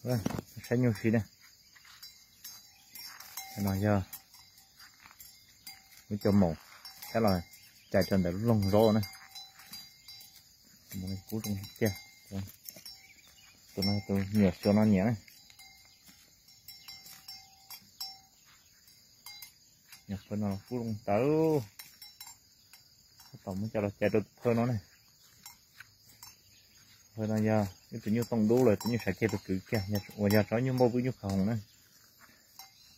Saib nyuj si na. No yog lub cov maum, saib los cais rau ntawm lub loog zaub na. Kub zoo tiag. Tus no tus nyuam xyuas no niam na. Nyuam phawj no kub zoo tawv. Tab tom muab coj los cais rau tus phawj no ne. Phawj no yog ib tug nyuj tooj dub lawm, tus nyuj sav kiag tus kwv kiag uas yog tsob nyuj npauj vwj nyuj khav hoom na.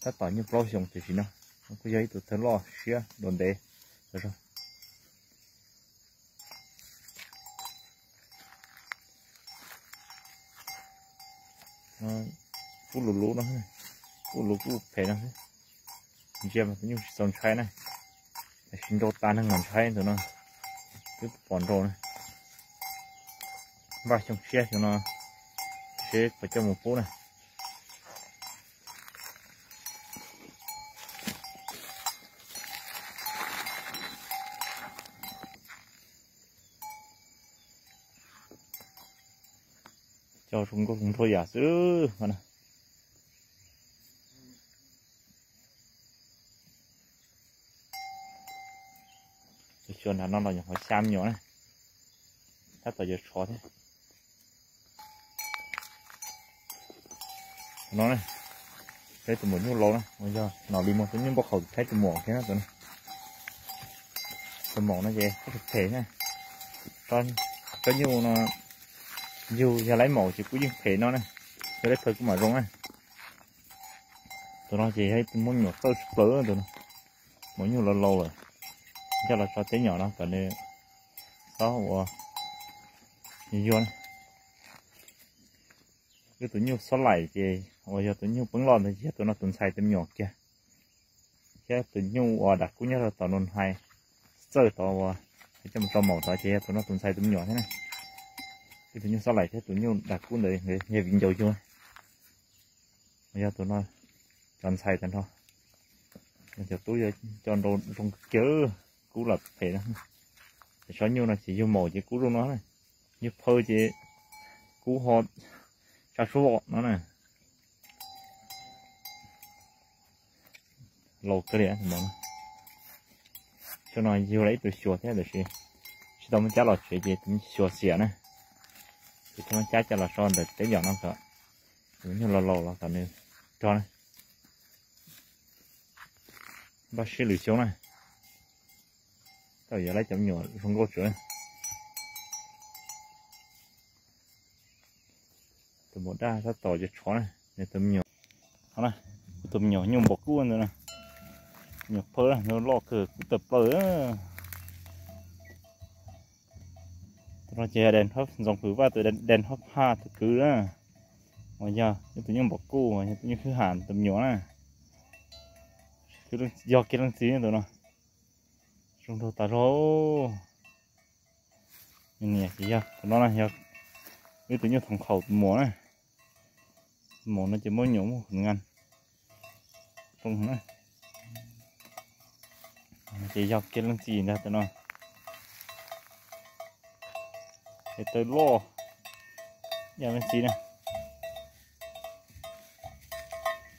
Tab tom nyuj plaub xyoos tam sim no, kuj yog ib tug thawj loj siab dua ntev. Kub lus luv no, kub lus kuj phem no xwb. Ntsia mas tus nyuj tsis txaus ntshai na, tab sis nrau tas neeg mas ntshai tus no, twb pom nrau na. Npaj xyoo tshiab xyoo no seb puas coj mus pub na. Coj zoo nkauj zoo nraug yam xwb. Tus xyuas nram no los nyuam qhuav xya me nyuam na, tab tom yuav tshov thiab. No, saib tus maum nyuj laus na, yog nom li muag tus nyuj npauj khaum thaib tus maum thiab no. Tus maum no ces phem na. Tsob nyuj no yug yog laib maum ces kuj yeej phem no na, yog laib phawj kuj mam zoo na. Tus no ces yog ib tug muab nyuam txawj tshaj plaws tus no. Maum nyuj laus laus lawm, coj los tso teb nyom no kom nws txhob ua yuag na. Wb tus nyuj xob laim ces uas yog tus nyuj peeb loj ntawd ces yog tus no tus ntxhais tus me nyuam kiag, thiab tus nyuj uas dam kub nyob rau tom nus hais txawj tod uas coj mus rau maum tod ces yog tus no tus ntxhais tus me nyuam thiab na. Wb tus nyuj xob laim thiab tus nyuj dam kub ntawd yog viv ncaus yug, yog tus no cov ntxhais tag nrho. Cov tub yog coj nrau zoo kiag, kub lam phem no. Ces tsob nyuj no ces yug maum ces kub zoo no, yug phawj ces kub ho tsa suab vom no na. Laus kawg li. Xyoo no yug lawm ib tug xyuas thiab tiam sis tsis tau muab cab los tsev ces tus xyuas xiam na, ces thiaj muab cab coj los so ntawm teb yom no kom tus nyuj laus laus los kom nws rog na. Npaj siab lwm xyoo na, tau yuav lawv cov me nyuam zoo nkauj tsuav. Tus maum daj tab tom yuav tshov na, nws tus me nyuam. Kuv tus me nyuam nyuj npom kub ntawd na, nyuam phawj na, loj kawg kub tawm plaws. Tus no ces yog dais nhob ntxoov hwm vaj tus dais nhob phaj tus kwv na, uas yog tus nyuj npom kub, yog tus nyuj hwj ham tus me nyuam na. Yog kiag leej txiv tus no, zoo nraug tas zog. Niam ces yog tus no na, yog wb tus nyuj thoom khaum tus muam na. Tus muam no ces muab nyuam muab hum nqa zoo na. Ces yog kiag leej txiv ntag tus no. Ces taw loj yog leej txiv na.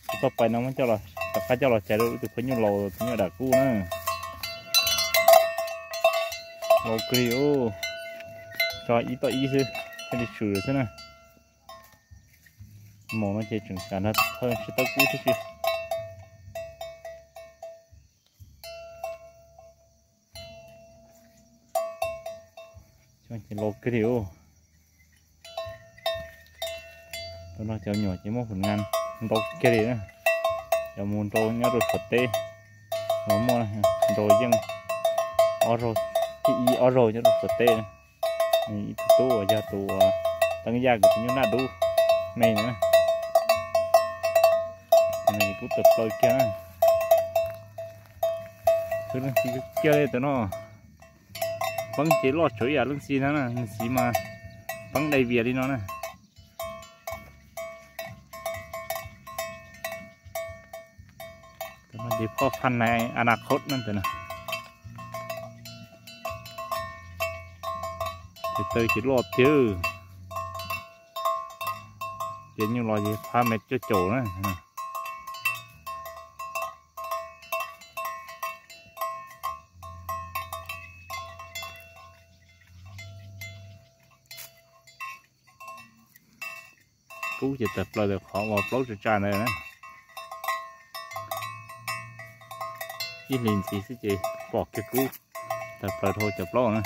Kuv tau pais no muab coj los, rov qab coj los cais rau wb tus phooj nyuj laus, tus nyuj dam kub na. Laus kawg li, tso ib toj ib xwb thiaj li tshwm xwb na. Maum no ces tseem kam nrog thawj sib tawb kub tib si. Ces laus kiag li. Tus no cov me nyuam ces muab hum nqa ntau kiag li na. Cov mus nrau nyob rau Suav teb los muaj, nrau yeej ob zaug, thib ib ob zaug nyob rau Suav teb. Ib tug tub uas yog tus teeb yaj kuv tus nyuj naj dub me na. Tus no ces kub tawm plaws kiag na. Xwb leej txiv kiag li tus no. Peeb ces loj tsuav ib yam leej txiv ntag na, nws txiv mas peeb dai vias li no na. Tus no ces phoj phaj nais a na khod na tus no. Ces taw ces loj tiag. Tias nyuj los ces phab mev cuaj caum na. Kub ces tawm plaws ntawm qhov uas plaub tsa tsa ntawd na. Ib hlis ntxiv xwb ces pom kiag kub tawm plaws dhau cov plaub na.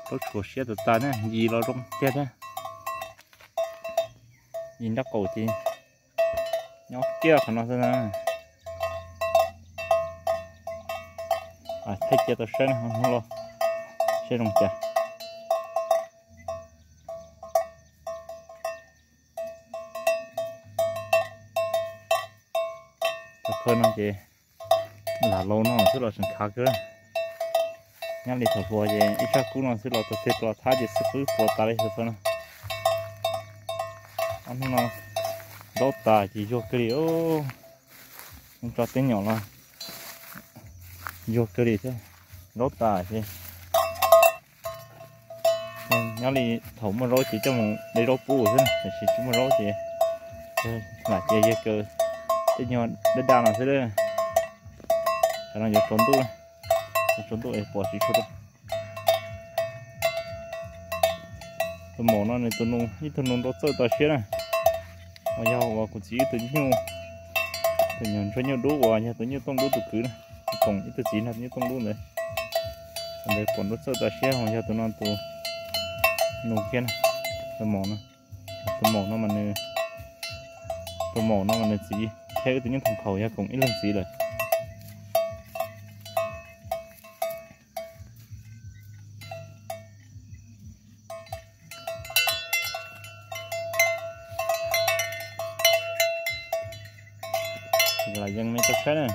Plaub tshuav siab tas tas thiab, yim los zoo tiag thiab. Yim nraub qaum ces nyob kiag qhov no xwb na. Thaij cia tau saib hnub los seb zoo cas. Tus phawj no ces lam laus no xwb los tseem khav kawg. Nyob li thaum hluas ces ib sab kub no xwb los tau tes los thab ces xwb qwb puas tas li tus phawj no. Ob hnub no ntaub tas ces yuag kiag li. Tso teb nyom los yuag kiag li thiab, ntaub tas ces nyob li thaum muaj zaub ces coj mus de zaub pub xwb, tiam sis tsis muaj zaub ces lam cia yawg kaw tej nyuag daj daj no xwb. Qhov no yuav tsaus ntuj, yuav tsaus ntuj es pom tsis tshua. Tus maum no nws tus nus ib tug nus nrau txawj tas siab na. Uas yog uas kuv txiv ib tug nyuj, tus nyuag ntsuag nyuj dub uas yog tus nyuj tooj dub tus kwv na, koom ib tug txiv nrog tus nyuj tooj dub ntawd. Ntawd pom nrau txawj tas siab, uas yog tus no tus nus kiag na. Tus maum no, tus maum no mas nws, tus maum no mas nws txiv thiab wb tus nyuj thoom khaus yog koom ib leeg txiv lawm. Lam yees me tau saib na.